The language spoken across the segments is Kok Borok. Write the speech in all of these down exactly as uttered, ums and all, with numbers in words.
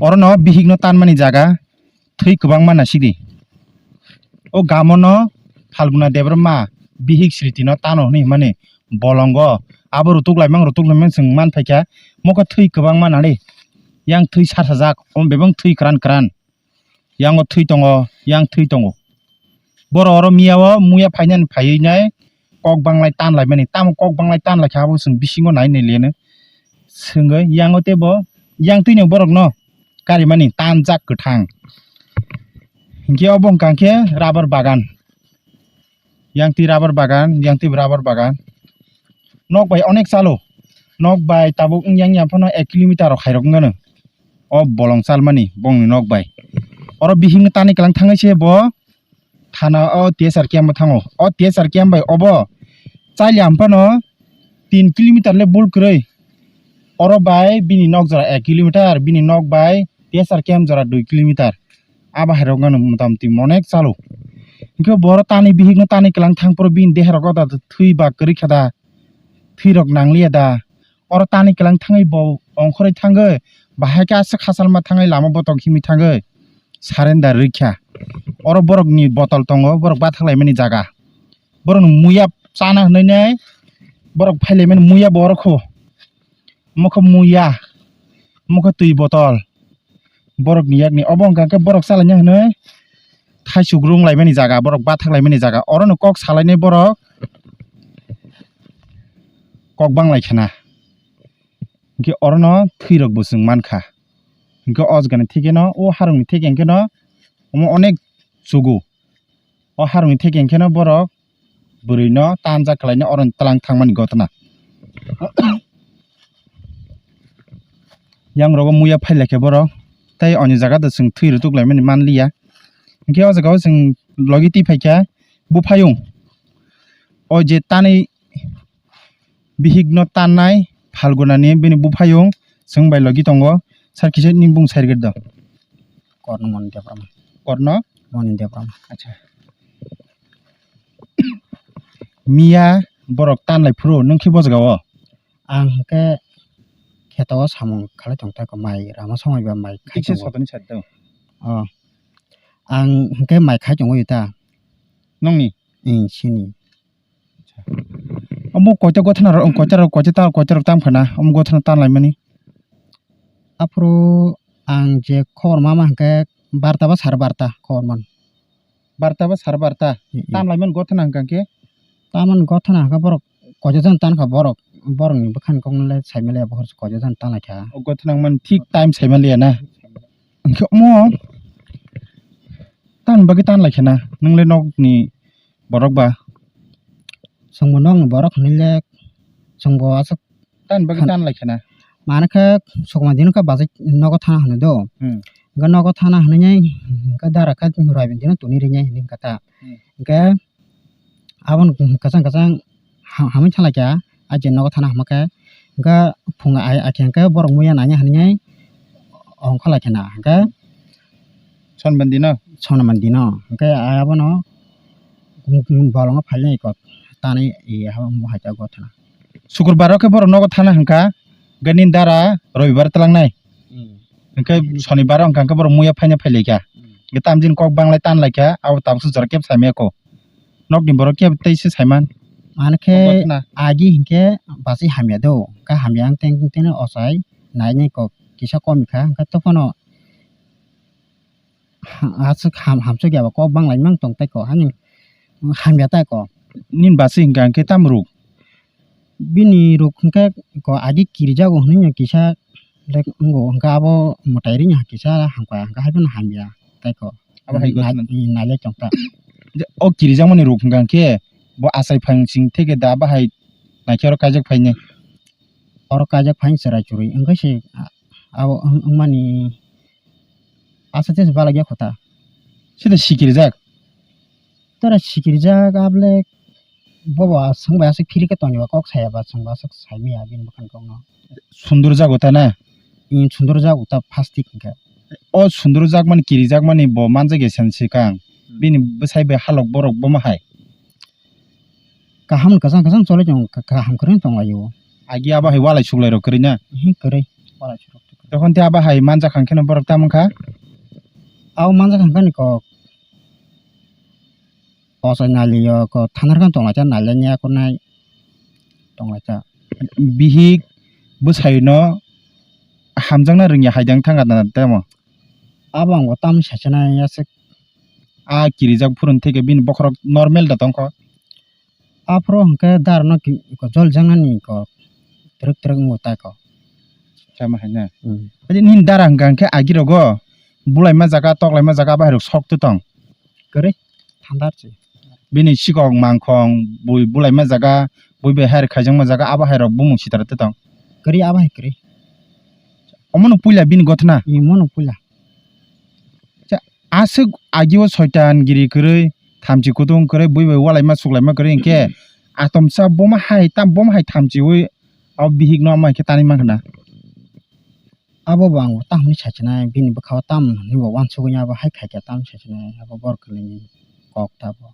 Orono bihikno tanmani jaga thwi kwbangma naisidi. O gamono Phalguna Debbarma bihik sritino tano hwnwi hwnmani bolongo abo rutuk laimang rutuk laimang chwng man phaikha, mokhe thwi kwbangma nani yang thwi sarsajak, omo bebak thwi kwran kwran. Yango thwi tongo, yang thwi tongo. Borok oro miyao muya phainani phaiwi nai kok banglai tanlaimani. Tamo kok banglai tanlaikha abo chwng bisingo nai nai leno. Swngwi yango teibo yang twino borokno karimani tanjak kwthang. Hinkhe obo wngkha khe rubber bagan. Yang twi rubber bagan, yang twi rubber bagan. Nok bai onek chalo. Nok bai tabuk wng yang yang phano ek kilometer rok khairok wngano. O bolong chalmani bongni nok bai. Oro bihik tani kwlang thangwi se bo thana o T S R camp o thango. O T S R camp bai obo chaliya phano tin kilometer le bul kwrwi. Oro bai bini nok jora ek kilometer, bini nok bai T S R camp jora dui kilometer. Abo hai rok no motamoti onek chalo. Hinkhe boro tani bihik no tani kwlang thang phuru bini deha rok da thwi ba kwrwi kha da, thwi rok nang liya da. Oro tani kwlang thangwi bo ongkhorwi thangwi bahai khe aswk khachalma thangwi lama botok himwi thangwi surrender rwkha. Oro borok ni botol tongo, borok bathak laimani jaga. Borok ni muya chana hwnwi nai borok phai laimani muya bo oro kho. Omo khe muya, omo khe twi botol. Borok ni yak ni obo wngkha khe borok chalaina hwnwi thaisuk rung laimani jaga, borok bathak laimani jaga. Oro no kok salainai borok kok bang lai khana. Hinkhe oro no thwi rok bo chwng man kha. Hinkhe o jaga ni thik no, o harung ni thik hinkhe no omo onek chugo. O harung ni thik hinkhe no borok bwrwi no tanjak kwlai no oro ni twlang thangmani gotna. Yang rogo muya phai laikha borok, tei oni jaga da chwng thwi rwtuk laimani man liya. Hinkhe o jaga o chwng logi twi phaikha buphayung. O je tanwi bihik no tannai Phalguna ni bini buphayung chwng bai logi tongo. Sir kisa ni bung sai rwgwi do. Korno Moni Debbarma. Korno? Moni Debbarma. Acha. Miya borok tan lai phuru nwng khe bo jaga o? Ang hwnkhe kheto o samung khalai tong tai ko, mai rama somoi ba mai khai Tikse tongo. Sotoni side do. Oh. Ang hwnkhe mai khai tongo ita. Nongni? Ing sini. Omo koita gothana rok, koita rok, koita ta, koita rok tang phana, omo gothana tan lai mani. Aphuru ang je khobor ma ma hwnkhe barta ba sar barta khobor man. Barta ba sar barta? Mm, mm. Tan lai man gothana hwnkha khe? Taman gothana hwnkha borok koita jan tan kha borok, borok ni bwkhan kok le sai maliya, bohor koita jan tan lai kha. O gothana man thik time sai maliya na? Hwnkhe omo tan bagwi tan lai kha na? Nwng le nok ni borok ba? Chwngbo nokni borok hwnwi le chwngbo aswk tan bagwi tan lai khena. Mane khe sokma dino khe bachai nogo thana hwnwi do. Hmm. Hwnkhe nogo thana hwnwi nai hwnkhe dara khe Royben dino toni rinai hwnwi hwnkha ta. Hmm. Hwnkhe aboni kwchang kwchang ha-, hamwi thanglaikha, ah je nogo thana hwnkhe hwnkhe phung ai, ai khe hwnkhe borok muya nanya hwnwi nai ongkha lai khena. Hwnkhe Sonman dino? Sonman dino. Hwnkhe abono bolongo phainai kok tanai, e, habo hai ta gothana. Sukurbar o khe borok nogo thana hwnkha, hwnkhe nini dara robibar twlangnai. Hmm. Hwnkhe sonibar o hwnkha hwnkhe borok muya phaina phailaikha. Hmm. Hwnkhe tamjini kok banglai tanlaikha, abo tabukhe jora kebo saimaya kho. Nokni borok kebo tei se saiman. Mane khe agi hinkhe bachai hamya do, hwnkhe hamya wng teng teng ochai nainai kok kisa komikha, hwnkhe tophano ha-, aswk ham-, hamsok ya ba kok banglai mang tong tai ko, hani hamya tai ko. Nini bachai hwnkha hwnkhe tamo ruk? Bini ruk hwnkhe ko agi kirijago hwnwi no kisa le wngo, hwnkhe abo mwtai rino kisa hamkha, hwnkhe haiphano hamya tai ko. Abo hai gotna. Nai-, nailai tong ta. Je o kirijakmani ruk hwnkha hwnkhe bo achai phang sing theke da bahai naikhe oro kaijak phainai? Oro kaijak phaini chwrai chwrwi wngkhe se, a-, abo wng-, wngmani aswk se balai ya kho ta. Sida sikirijak? Tora sikirijak abole bobo aswk bai aswk phiri khe tongya ba kok saya ba chwng ba aswk sai manya bini bwkhani kokno. Sundurjago ta na? Em, sundurjago ta plastic hwnkhe. O sundurjakmani kirijakmani bo manjak ya sen swkang. Hmm. Bini bwsai bai halok borok bomo hai? Kaham kwchang kwchang choli tongo, ka-, kaham kwrwi tonglaio. Agi abo hai walai suklairok kwrwi na? Ehe, kwrwi. Walai suklai kwrwi. Tokon tei abo hai manjak kha khe no borok tamo kha? Abo manjak kha khe ni kok. Kochai naliyo ko thanarkhan tonglaijak naliya nya kunai tonglaijak. Bihik bwsai no hamjakna rwngya hai dang thangkha na tamo? Abo ang bo tamni saichana yaswk a kirijak phurun theke bini bokhorok normal da tongkho. Aphuru hwnkhe dara no ki-, ko jol jaknani ko twrwk twrwk wngo tai ko. Sama hai na? Hmm. Adi nini dara hwnkha hwnkhe agirogo bulaima jaga toklaima jaga abo hai rok sok twi tong. Kwrwi thandar se. Bini sikok mangkhong bui bulaima jaga bui bai hai rok khaijakma jaga abo hai rok bumung sitra twi tong. Kwrwi abo hai kwrwi. Omono puila bini gothna? Imono puila. Cha, aswk agio soitan giri kwrwi, thamchi kutung kwrwi, bui bai walaima suklaima kwrwi hinkhe atomsa boma hai tam boma hai thamchiwi o bihikno ama hinkhe tanwi mankha na. Abo bo ang tamo hinwi sachinai, bini bwkhao tamo hinwi bo uansugwi abo hai khaikha tamo sachinai, abo borok kwlwini kok ta bo.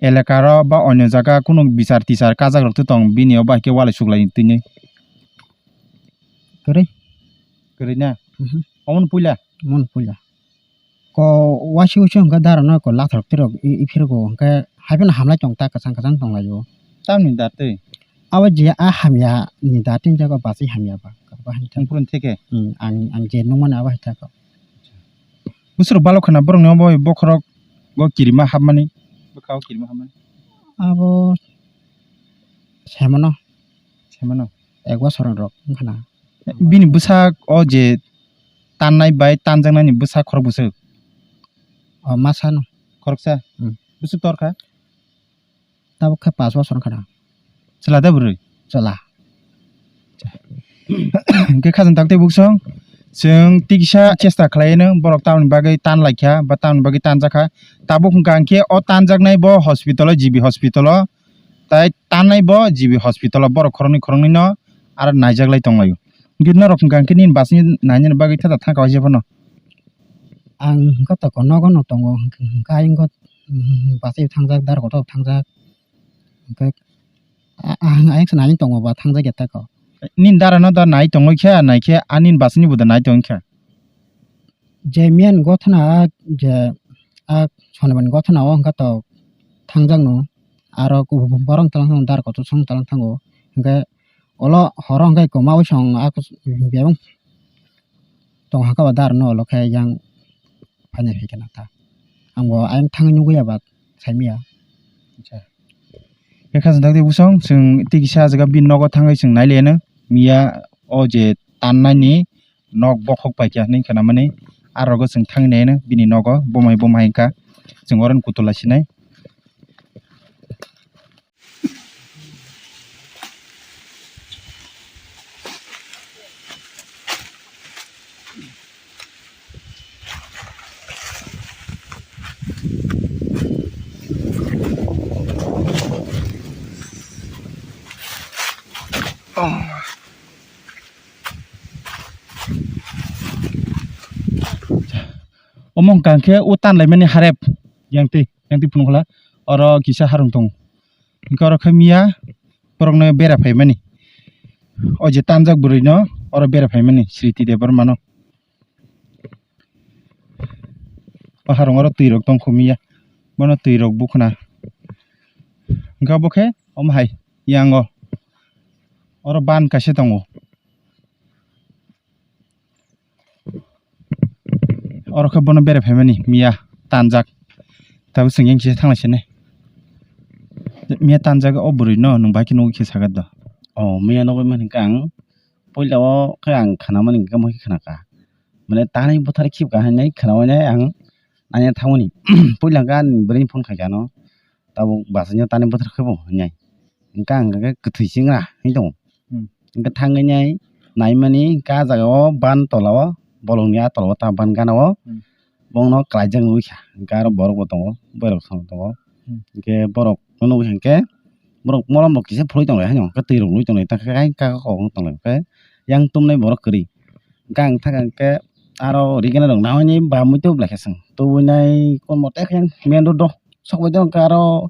Elakaro ba onyo jaga kunu bichar tichar kajak rok tong bini o bai khe walai suklai tini. Kwrwi. Kwrwi na? Mhm. Omono puila? Omono puila. Ko waisi waisi hwnkhe dara no ko lathok tirok i, i phirgo hwnkhe hai phano hamlai tong ta kwchang kwchang tong laio. Tamni da twi? Abo je a hamya ni da tin jago bachai hamya ba. Ba hai ta. Nung phurun theke? Hmm, ang, ang je nung mani abo hai ta ko. Busur balok khana borok ni obo bokhorok go kirima hapmani. Bwkha o kirima hapmani. Abo semano. Semano? Ek bosor rok wngkha na. Bini bwsak o je tannai bai tanjaknai ni bwsak khorok bwswk? O masa no. Khoroksa? Hmm. Bwswk tor kha? Tabuk khe pash bosor wngkha na. Chwla da bwrwi? Chwla. Hwnkhe khajang tak tei buksong chwng tiksa chesta khlai no borok tamoni bagwi tan lai kha ba tamoni bagwi tanjak kha. Tabuk hwnkha hwnkhe o tanjaknai bo hospital o, G B hospital o, tai tannai bo G B hospital o borok khoroknwi khoroknwi no aro naijak lai tong laio. Hwnkhe norok hwnkha hwnkhe nini bachani nainani bagwi thata thang kha waisa phano. Ang hwnkha toko nogo no tongo, hwnkha ayang khe bachai thangjak, dar kotor thangjak, hwnkhe a-, a-, ayang se nai tongo ba thangjak ya tako. Nini dara no da nai tongwi khe, nai khe a nini bachani bo da nai tongwi kha. Je miyan gothana a je a Sonibani gothana o hwnkha to thangjak no, aro borok tala thango dar kotor song tala thango, hwnkhe olo horo hwnkhe kwma wi song a bebak tong hakha ba dar no olo khe yang phainai hai kheno ta. Ang bo ayang thangwi nugwi ya ba saimaya. Acha. Khe khajang tak tei bwsong chwng tei kisa ah jaga bini nogo thangwi chwng nai leno miya o je tannani nok bokhok paikha hinwi khwnamani, ah rogo chwng thangwi naino bini nogo bumai bumai wngkha, chwng oro no kutul lai sinai. Omo hwnkha hwnkhe o tanlaimani harep yang twi, yang twi phunukla oro kisa harung tongo. Hwnkhe oro khe miya borokno bera phaimani, o je tanjak bwrwino oro bera phaimani Sriti Debbarmano. O harung oro twi rok tong kho miya. Bono twi rok bukhuna. Hwnkhe obo khe omo hai yango. Oro ban kaisa tongo. Oro khe bono bere phaimani miya tanjak. Tabuk chwng yang kisa thanglai sini. Miya tanjak o bwrwi no nwng bai khe nugwi khe sagat do. O miya nugwi mankha ang. Puila o khe ang khwnamani hwnkhe omo khe khwnakha. Mane tanwi buthar khibka hinwi khwnaui nai ang naina thangmani. Puila hwnkhe ani bwrwini phone khaikha ano, tabuk bachai no tanwi buthar khaibo hinwi. Hwnkhe ang hwnkhe kwthwi chingra hinwi tongo. Hmm. Hwnkhe thangwi nai naimani hwnkhe ah jaga o ban tola o bolongni ah tola o ta ban gana o. Hmm. Bongno kwlaijak nugwi kha. Hwnkhe aro borok bo tongo, bwrwi rok tongo. Hmm. Hwnkhe borok no nugwi kha hwnkhe borok molom rok kisa phulwi tonglai haino, hwnkhe twi rok nugwi tonglai, ta khe kaka kok wng tonglai, hwnkhe yang tumnai borok kwrwi. Hwnkhe ang thangkha hwnkhe aro rigena rok nahoi nai ba muitu blai khe chwng tubui nai kormo tei khe yang main road o sok bai tong khe aro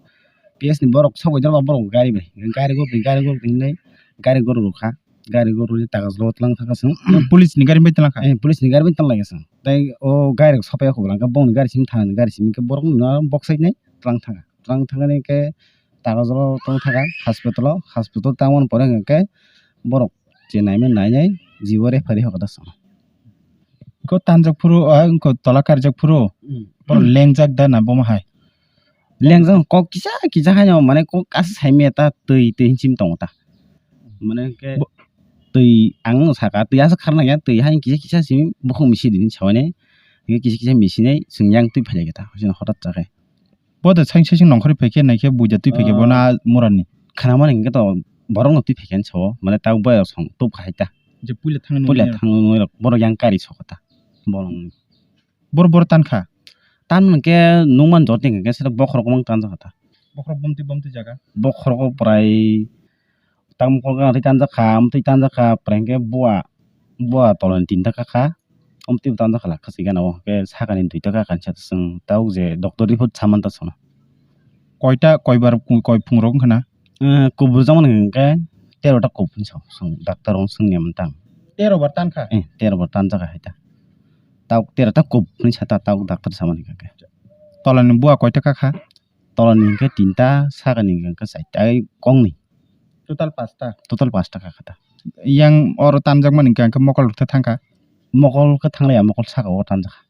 P S ni borok sok bai tong ba borok gari bai gari gori gari gori hinwi gari gori rwkha. Gari guru ni taka jolo tlang thaka song. Police ni gari bai tlang kha? Eh, police ni gari bai tlang lai song. Tai o gari rok sopai khoblang kha bong ni gari sim thang gari sim khe borok no bok sai nai tlang thaka. Tlang thaka ni khe taka jolo tong thaka hospital o, hospital tang mani pore hwnkhe borok je nai mani nai nai jibo referee hokhe da song. Ko tanjak phuru, ah, ko tola karjak phuru, Hmm. Borok lengjak da na bomo hai? Lengjak kok kisa kisa haino mane kok asa sai maya ta twi twi hinchim tongo ta. Mane ke Bo- twi ang saka twi asa kharna ya twi haino kisa kisa simi bukhuk misi din sawi nai. Kisa kisa misi nai sing yang twi phai ta. Hosin hotat chakhe. Bo da saing saising nongkhorwi phaikhe naikhe buida twi phaikhe Ah. Bono a murani. Khanamani hwnkhe to borokno twi phaikhe ani sao, mane tabuk boyarok song tubkha hai ta. Je puila thangwi Puila nongya. Thangwi nongya borok yang kari sokha ta. Bolong. Bor bor tankha. Tan hwnkhe nungman jor tingkha khe sero bokhorok mang tanjakha ta. Bokhorok bomtwi bomtwi jaga. Bokhorok prai tamo kok gana twi tanjakha, amtwi tanjakha, prai hwnkhe bua, bua tolani tinta kakha. Omtwi bo tanjak khala kwchwi gana o, hwnkhe sakani duita kha kansa ta chwng tabuk je doctor report saman ta sono. Koita koibar ku-, koi phungrok wngkha na? Eh, kubur jokmani hwnkhe tero ta kub hinwi sao chwng doctor rok swngya mantang. Tero bar tankha? Eh, tero bar tanjak hai ta. Tabuk tero ta kub hinwi sa ta tabuk doctor samani hwnkhe. Tolani bua koita kakha? Tolani hwnkhe tinta, sakani hwnkhe chaita, ai kongni. Total pasta. Total pasta kha kha ta. Yang oro tanjakmani hwnkhe, hwnkhe mokol rok thangkha? Mokol khe thangliya, mokol saka o tanjakha.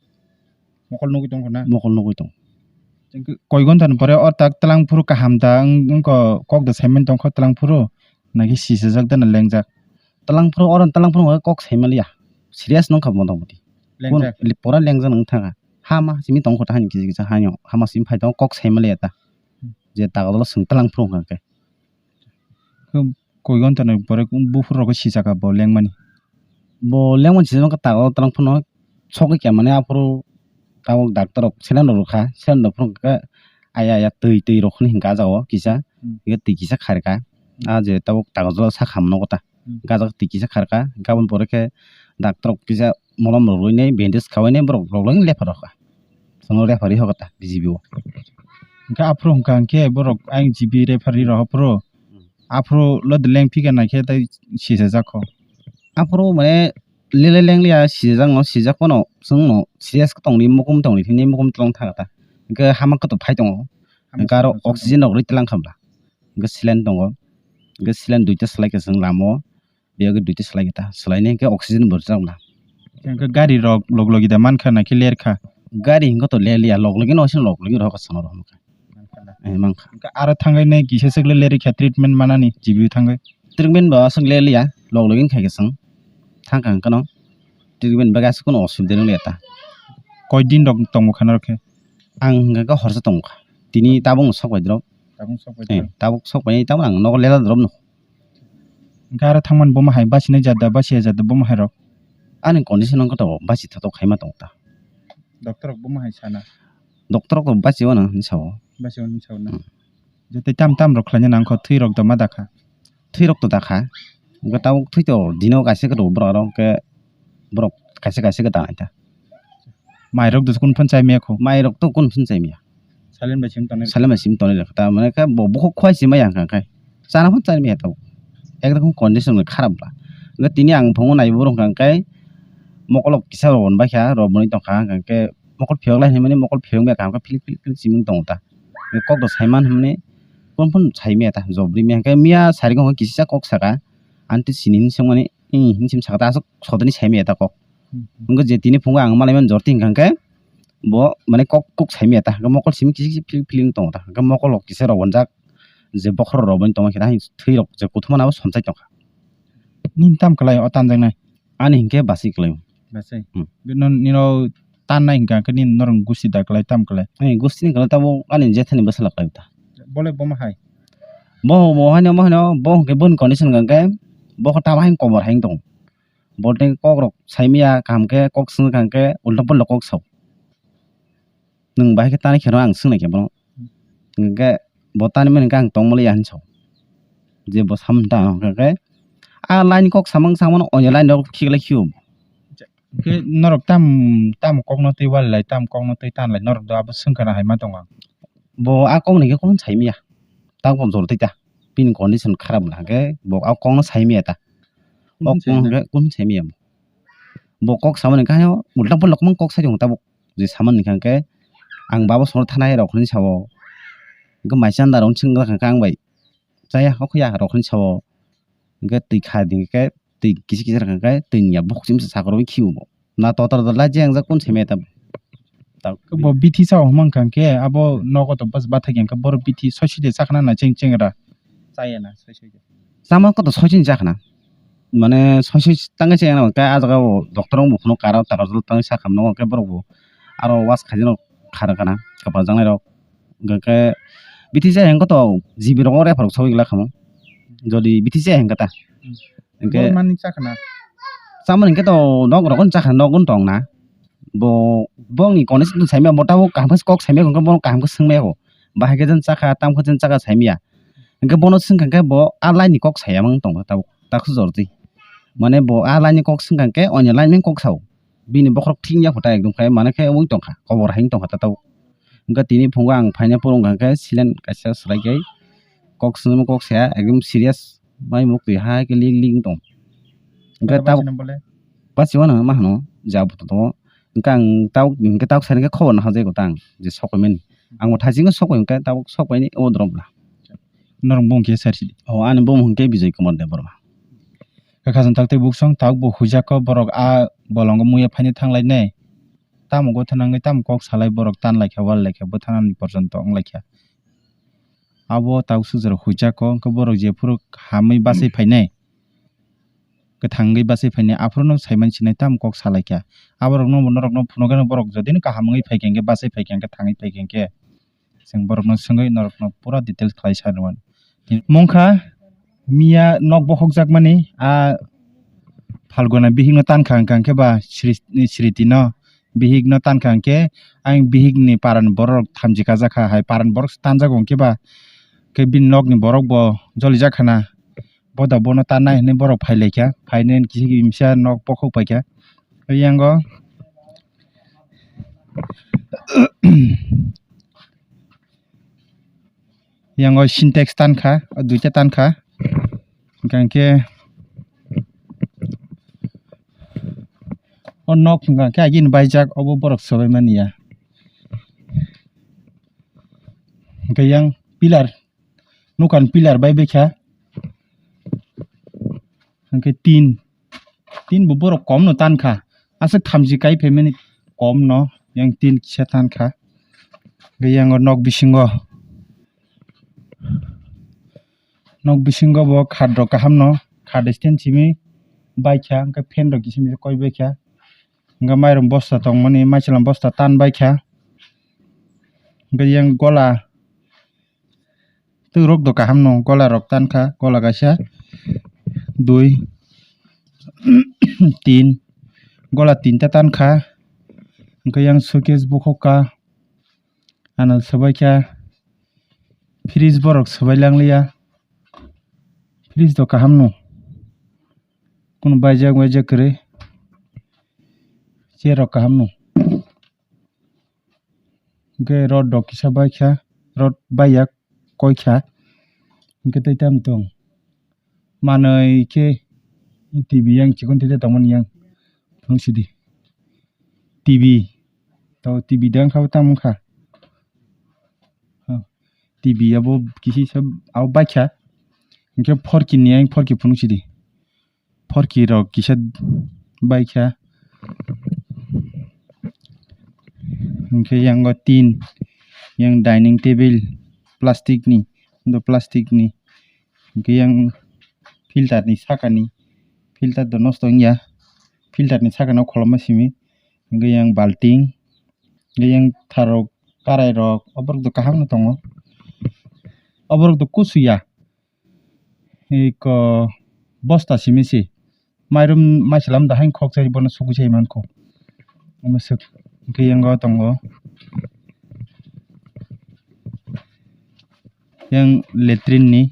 Mokol nugwi tongkha na? Mokol nugwi tong. Hwnkhe koi ghonta ni pore o tak twlang phuru kaham da wng-, wngkha kok da saiman tongkha twlang phuru? Naki sisajak da na lengjak? Twlang phuru, oro twlang phuru kok saimaliya. Serious nongkha motamoti. Lengjak. Kun-, pura lengjak nang thangkha. Hama simi tongkha ta hani kisa kisa hanyo. Hama simi phai tongo kok saimaliya ta. Hmm. Je tagodolo swng twlang phuru hwnkha khe. Khe koi ghonta ni pore buphuru rok sijak bo lengmani. Bo lengmani sijak khe tago twlang phano sogwi khe mane aphuru tabuk doctor rok saline rok rwkha, saline rok phano khe aya aya twi twi rok hwnwi hwnkha ah jagao kisa. Hmm. Hwnkhe twi kisa kharkha. Hmm. Ah je tabuk tago jora sakha mano kota. Hmm. Gajak twi kisa kharkha, gabon pore khe doctor rok kisa molom rok rwinai bandage khawinai borok rok leng lepha rokha. Chwngno referee hokha ta B G B o. Hwnkhe aphuru hwnkha hwnkhe borok ayang G B referee rok aphuru. Hmm. Aphuru lo de leng phika naikhe tei sisajak kho. Aphuru mane lele leng liya sijak no sijak phano chwngno serious khe tongdi mukum tongdi hinwi mukum twlang thangkha ta. Hwnkhe hama khe to phai tongo. Hwnkhe aro oxygen rok rwi twlang kha bla. Hwnkhe saline tongo. Hwnkhe saline duita swlai kha chwng lama o. Biyagwi duita swlai kha ta, swlainai hwnkhe oxygen bo rwchapna. Hwnkhe gari rok log logi da mankha na khe lerkha? Gari hwnkhe to lerliya, log logi no waisa log logi rohor kha sono rohor kha. Eh, mankha. Hwnkhe aro thangwi nai kisa swk le lerikha treatment manani G B o thangwi? Treatment bo aswk lerliya, log logi khai khe chwng thangkha hwnkhe no treatment bagwi aswk no osubida wngya ta. Koi din rok tongmukha norok khe? Ang hwnkhe khe horsa tongkha. Tini tabuk no sok bai drop. Tabuk sok bai drop. Eh, tabuk sok bai tamo ang nogo lela drop no. Hwnkhe aro thangmani bomo hai basinai jat da, basiya jat da bomo hai rok? Ani condition wngkha to basi thothok khaima tongo ta. Doctor rok bomo hai sana? Doctor rok to basi wano hinwi sao. Basi wano hinwi sao na? Hmm. Je tei tam tam rok khlaina nangkho, thwi rok da ma dakha? Thwi rok to dakha. Hwnkhe tabuk thwi to dino kaisa khe rw borok aro hwnkhe borok kaisa kaisa khe tanai ta. Mai rok do kun phun chai maya kho? Mai rok to kun phun chai maya. Silent bai sim tonwi. Silent bai sim tonwi rwkha ta mane khe bo bukhuk khwai si maya hwnkha khe. Chana phun chai maya tabuk. Ek rokom condition kharap bla. Hwnkhe tini ang phungo naiwi borok hwnkha khe mokolo kisa rw hwn bai kha rw bwnwi tongkha hwnkha khe mokol phiyok lai hinmani mokol phiyok maya kaham khe philik philik philik siming tongo ta. Kok do saiman hinmani kun phun sai maya ta jobri maya hwnkhe miya sari khe kisa kok saka. Anti sini hinwi swngmani, "Ih," hinwi simi saka ta, aswk sodani sai maya ta kok. Hmm. Wngkha je tini phungo ang malaimani jorti hwnkha khe, bo mane kok kuk sai maya ta, hwnkhe mokol simi kisi kisi philing philing tongo ta, hwnkhe mokol rok kisa rok wanjak, je bokhorok rok boni tongma khe, thwi rok je kuthuma nabo somsai tongkha. Nini tam kwlai o tanjaknai? Ani hinkhe basi kwlai. Basi? Hmm. Bino nino tannai hwnkha khe nini norok gusti da kwlai tam kwlai? Ani gusti ni kwlai tabo ani jethani bwsala kwlai ta. Bolai bomo hai? Bo, bo haino, bo haino, bo hwnkhe boni condition hwnkha khe, bo khe tamo haino kobor hai wng tongo. Bo tei kok rok sai maya kaham khe, kok swng kaham khe, ulta pulta kok sao. Nwng bahai khe tani khe rw ang swng nai khe bono. Hwnkhe bo tani mani khe ang tongmani ya hinwi sao. Je bo samung tang hwnkha khe, a line kok samung samung onya line rok khiklai khio. Hwnkhe norok tam, tam kokno twi walilai, tam kokno twi tanlai, norok do abo swngkha na hai ma tongo ang. Bo a kokni khe kunu sai maya. Tabuk jor twi ta. Bini condition kharap wngkha khe bo a kokno sai maya ta. Kok kung hwnkhe kung saimaya bo. Bo kok samani khe ulta pulo kwbang kok sai tongo tabuk. Je samani hwnkhe ang babo songno thanai rok hinwi sao. Hwnkhe mai chanda rok swngwk kha ang bai. Chaya hokya rok hinwi sao. Hwnkhe twi kha di hwnkhe twi kisa kisa rok hwnkhe twi ni ya bokchim sa sakro khiu bo. Na totor dol lai jeng jak kun seme ta. Bo bithi sa homa hwnkha khe abo nogo to bas bathai khe boro bithi soi soi de chakna na cheng cheng ra. Chaya na soi soi de. Chama koto soi soi chakna. Mane soi soi tangwi chaya na khe ah jaga o doctor wng buphano kara takar jol tangwi sakha mano khe borok bo aro was khaijano khara kana kapal jangnai rok. Hwnkhe bithi chaya hwnkhe to G B rok o refer rok sogwi glak khamu. Jodi bithi chaya hwnkhe ta. Hwnkhe boro manwi chakha na? Chamani hwnkhe to nok rok no chakha, nok no tong na. Bo, bongni condition saimaya, bo tabuk kaham khe kok saimaya, hwnkhe bono kaham khe swngmaya kho. Bahai khe jen chakha, tamo khe jen chakha saimaya. Hwnkhe bono swngkha khe bo a line ni kok saya mang tong kha tabuk, takhu jordi. Mane bo a line ni kok swngkha khe onya line ni kok sao. Bini bokhorok thik ya kho ta ekdom khai, mane khe wng tong kha, kobor hai wng tong kha ta tabuk. Hwnkhe tini phungo ang phaina phuru wngkha khe silent kaisa swlai khe kok swnwi kok saya ekdom serious bai muk twi hai khe lik lik wng tong. Hwnkhe tabuk bachino bole? Bachimano ma hwno ja buto tongo. Hwnkhe ang tabuk hwnkhe tabuk sai khe khobor no hajai kota ang je sok paimani. Ang bo thaisingo sok pai hwnkhe tabuk sok paini o drop bla. Norok bumung khe sir sidi? O ani bumung hwnkhe Bijoy Kumar Debbarma. Kha khasang tak tei buksong tabuk bo huijak kho borok a bolongo muya phaini thang lai nai. Tamo gotha nangwi tamo kok salai borok tan lai kha, wal lai kha, bwtha nani porjonto wng lai kha. Abo tabuk sujaro huijak kho, hwnkhe borok jephuru hamwi bachai phainai, kwthangwi bachai phainai, aphuru no saiman sinai tamo kok salai kha. Aborokno bo norokno phunukgano borok jodi no kaham wngwi phaikha hwnkhe, bachai phaikha hwnkhe, thangwi phaikha hwnkhe, chwng borokno swngwi norokno pura details khlai sa rwmani. Mungkha miya nok bokhokjakmani a Phalguna bihikno tankha hwnkha hwnkhe ba Sri-, Sritino bihikno tankha hwnkhe ayang bihikni parani borok thamchi kajakha hai parani borok tanjago hwnkhe ba khe bini nokni borok bo jolijakhana boda bono tannai hinwi borok phailaikha phainai kisa kisa nok bokhok paikha. Yango Yango Sintex tankha, duita tankha. Hwnkhe o nok hwnkha khe agini baijak, obo borok sobai mani ya. Hwnkhe yang pillar, nokani pillar bai baikha. Hwnkhe tin, tin bo borok kom no tankha. Aswk thamchi kai phaimani kom no yang tin kisa tankha. Hwnkhe yango nok bisingo, nok bisingo bo khat rok kaham no, khat stand simi baikha, hwnkhe fan rok kisamisa koi baikha. Hwnkhe mairum bosta tongmani, maichwlam bosta tan baikha. Hwnkhe yang gola Twrwk do kaham no gola rok tankha, gola kaisa, dui, tin, gola tinta tankha, hwnkhe yang showcase bukhuk ka, anal swbaikha, fridge borok swbai langliya, fridge do kaham no, kunu baijak waijak kwrwi, chair rok kaham no. Hwnkhe rod rok kisa baikha, rod baiya koikha. Hwnkhe tei tamo tong? Manwi khe T V yang chikon tete tongmani yang. Phunuk sidi. T V. To T V dang kha tamo wngkha. T V abo kisi sa abo baikha. Hwnkhe four K ni yang four K phunuk sidi. Phorki rok kisa baikha. Hwnkhe yango tin, yang dining table plastic ni, do plastic ni. Hwnkhe yang filter ni saka ni, filter do nosto wngya. Filter ni saka no kholopma simi. Hwnkhe yang balting, hwnkhe yang tharok, karai rok, oborok do kaham no tongo. Oborok do kusu ya. Iko bosta simi se. Mairum maisalam da haino khokchai bono sugwi chai mankho. Omo swk. Hwnkhe yango tongo. Yang latrine ni.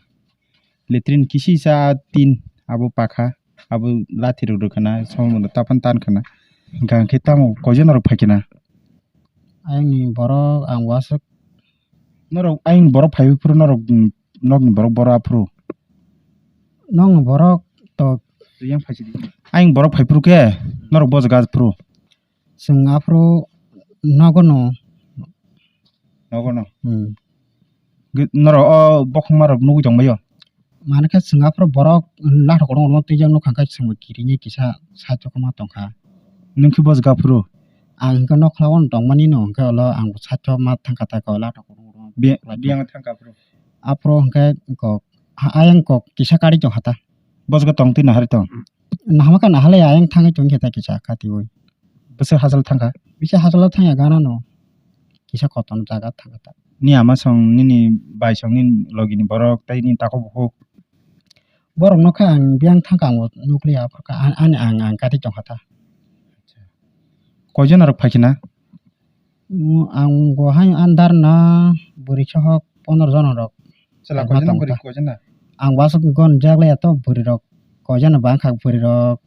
Latrine kisi sa tin abo pakha. Abo lathi rok rwkhana. Somono taphano tan khana. Hwnkha hwnkhe tamo koijon norok phaikhe na? Ayangni borok ang waswk. Norok ayangni borok phaiwi phuru norok, mm, nokni borok boro aphuru. Nokni borok to Yang phaisidi. Ayang borok phaiphuru khe norok bo jaga phuru. Chwng aphuru nogo no. Nogo no. Hmm. Norok o bokhokma rok nugwi tongbaio. Mane khe chwng aphuru borok lathok rok no twijak nukha khe chwngbo kirini kisa side o ma tongkha. Nwng khe bo jaga phuru? Ang hwnkhe nokla o tongmani no hwnkhe olo ang side o ma thangkha ta ko lathok rok no. Biyang thangkha phuru. Aphuru hwnkhe kok ayang kok kisa kari tongkha ta. Bo jaga tong twi nahari tong. Nahama kha nahalai ayang thangwi tongkhe ta kisa katiwi. Bwswk hachal thangkha? Bisa hachalo thangya gana no. Kisa koton jaga thangkha ta. Ni ama song nini bai song nini logi ni borok tei nini takhuk bukhuk. Borok no kha ang biyang thangkha ang nukliya ani ang ang kati tongkha ta. Koijon norok phaikhe na? Mm, ang bo hai under na bwrwi sohok pondro jona rok. Chwla khaima koijon tongo bwrwi ta. Koijon na? Ang wasuk gon jak le to bwrwi rok koijon bang kha bwrwi rok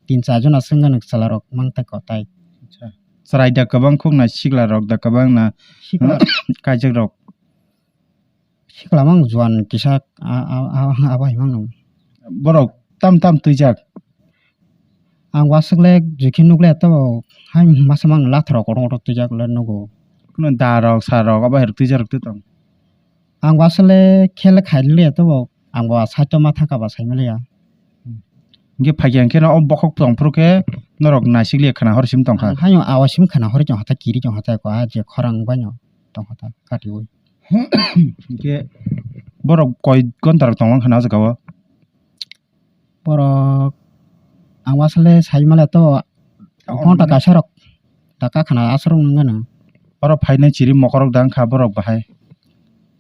tin char jona swngani chwla rok mang ta ko tai. Acha. Chwrai da kwbang khuk na sikla rok da kwbang na sikla kaijak rok. Sikla mang juan kisa a, a, a, abo hai mangno. Borok tam tam twijak. Ang waswk le jikhe nukle to hai masa mang lathorok kotor kotor twijak le nugo. Kuno da rok sa rok abo hai rok twijak rok twi tong. Ang waswk le khel khai le to ang bo side o ma thangka ba sai maliya. Hingke phaikhe hingke no o bokhok tong phuru khe norok naisik le khana hor sim tongkha. Ang haino awa sim khana hor tongkha ta kiri tongkha ta ko a je khorang baino tongkha ta katiwi. Hingke borok koi gonta rok tonglang khana o jaga o. Borok ang wasle sai male to ghonta kaisa rok ta kakhana aswrwng wngmano. Oro phainai chiri mokorok dang kha borok bahai.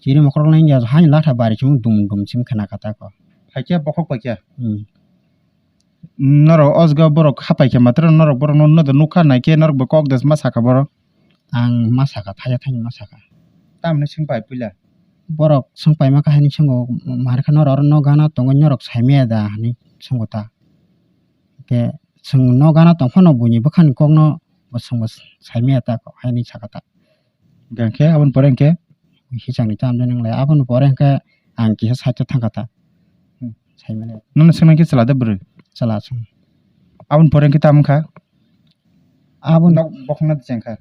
Chiri mokorok nang ya haino latha bari chumung dum dum sim khana kha ta ko. Phaikya bokhok paikya. Hmm. Norok o jaga borok hapai khe matwrwng norok borok no nukha nai khe norok bo kok das ma sakha borok. Ang ma sakha thaya thani ma sakha. Tamni swng pai puila. Borok swng pai ma kha hani swngo, mar khe norok oro no gana tongwi norok sai maya da hani swngo ta. Ke chwng no gana tong phano buini bwkhani kok no bo chwng bo sai maya ta kok haini sakha ta. Hingke aboni pore hingke? Hisangni chamjani wng lai. Aboni pore hingke ang kisa side o thangkha ta. Hmm. Sai mani. Nono swngnai khe chwla de bwrwi? Chwla chwng. Aboni pore hingke tamo wngkha? Aboni nok bokhokna de chengkha?